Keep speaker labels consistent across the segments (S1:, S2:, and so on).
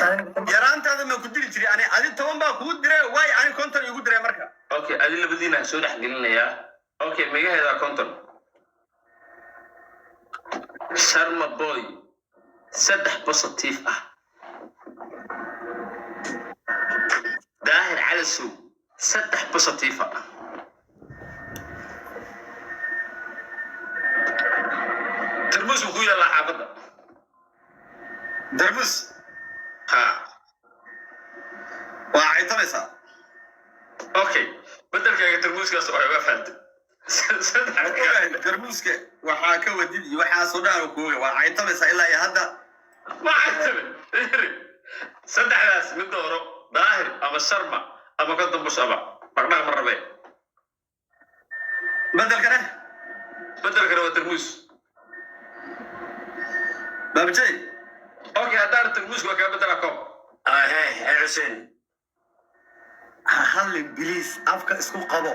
S1: Yaraantaada ma ku diri jiray ani? Adi 10 baa kuu diray waay, ani 50 igu diray marka.
S2: Okay, adi labadiina soo dhex gelinayaa. Okay, magaheeda 50. Sharma Boy saddex positive ah, Daahir Calasow saddex positive ah. Tarmuus buu ku yaallaa xaafadda.
S1: Darmus?
S2: Ha.
S1: Waa caytamaysaa.
S2: Okay, bedelkaaga tarmuuskaas waa uga fahantay.
S1: Ogahay, darmuuska waxaa ka wadid iyo waxaasoo dhan oo kuoga waa caytamaysaa ilaa iyo hadda.
S2: Ma caytabe. Saddexdaas mid dooro, Daahir ama Sharma ama 50 bushaba dhaqdhaq ma rabee.
S1: Bedelkane?
S2: Bedelkana waa tarmuus.
S1: Baabajay.
S2: Okay, haddaan tarmuuska waa kaa bedela koob.
S3: He he, Xuseen.
S1: Ha hadlin, biliis, afka isku qabo.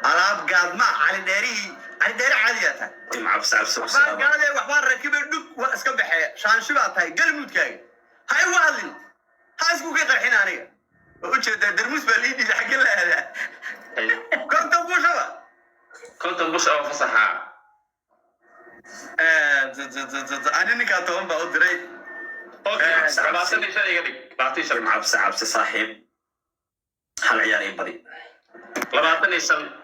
S1: Alaab gaadma Cali Dheerihii, Cali Dheere caadiyaa tahay.
S3: Tim, cabsi cabsi.
S1: Waxbaan gaadee, waxbaan rakibay, dhug waa iska baxee, shaanshi baa tahay galmuudkaaga. Ha igu hadlin, ha isku ka qarxin aniga. Waa ujeedaa, darmuus baa lii dhiiday, xagge la aadaa? 50 buushaba.
S2: 50 bush ama fasaxa.
S1: Ani ninkaa 10 baa u diray.
S2: Okay, 25 iga dhig, 25.
S3: Tim, cabsi cabsi saaxiib, hal ciyaar ii badi.
S2: 25.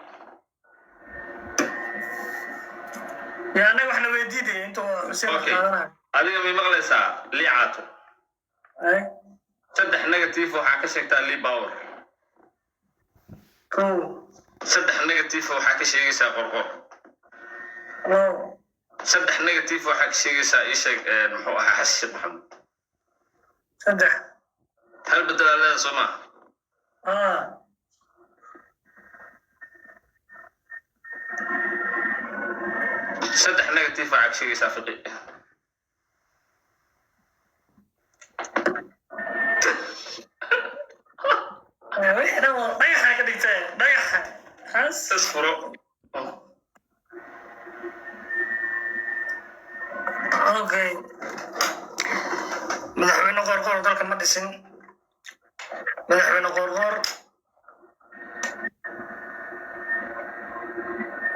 S4: Ya, annaga waxna weydiidaya inta Xuseen wax
S2: Okay.
S4: qaadanayo.
S2: Adiga may maqlaysaa, lii caato?
S4: Ay.
S2: Saddex negative waxaa ka sheegtaa Lii Power.
S4: Kow.
S2: Saddex negative waxaa ka sheegaysaa Qorqor.
S4: Labo.
S2: Saddex negative waxaa ka sheegaysaa, ii sheeg, muxuu ahaa, Xasan Sheekh Maxamuud.
S4: Saddex.
S2: Hal bedelaa leeda, soo maa?
S4: Ah.
S2: Saddex negative waxaa ka sheegaysaa Fiqi.
S4: Wixii dhan waa dhagaxa ka dhigtay dhagaxa xas.
S2: Isfuro.
S4: Okay, madaxweyne Qoorqoor dalka ma dhisin. Madaxweyne Qoorqoor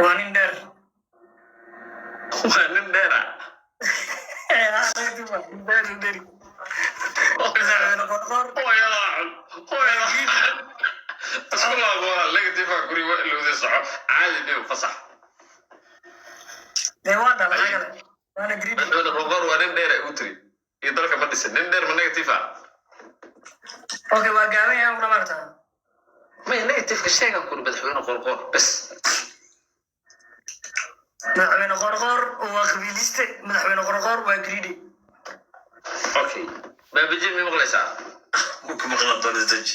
S4: waa nin dheer.
S2: Waa nin dheera.
S4: Dheer dheer madaxweyne Qoorqoor.
S2: Hooyadaa cun, hooyadaa isku laabo. Waa negative aa guri waa ilowday. Soco caadi new fasax.
S4: Dee waa dhalay kale waana greedy.
S2: Madaxweyne Qoorqoor waa nin dheera igu tiri iyo dalka ma dhisin. Nin dheer ma negative ah?
S4: Okay, waa gaaban yahay una maarta.
S2: May, negativeka sheegan kuri madaxweyne Qoorqoor bes.
S4: Madaxweyne Qoorqoor waa qabiiliste. Madaxweyne Qoorqoor waa greedy.
S2: Okay, Baabijin, may maqlaysaa?
S3: Ku maqla doona, deji.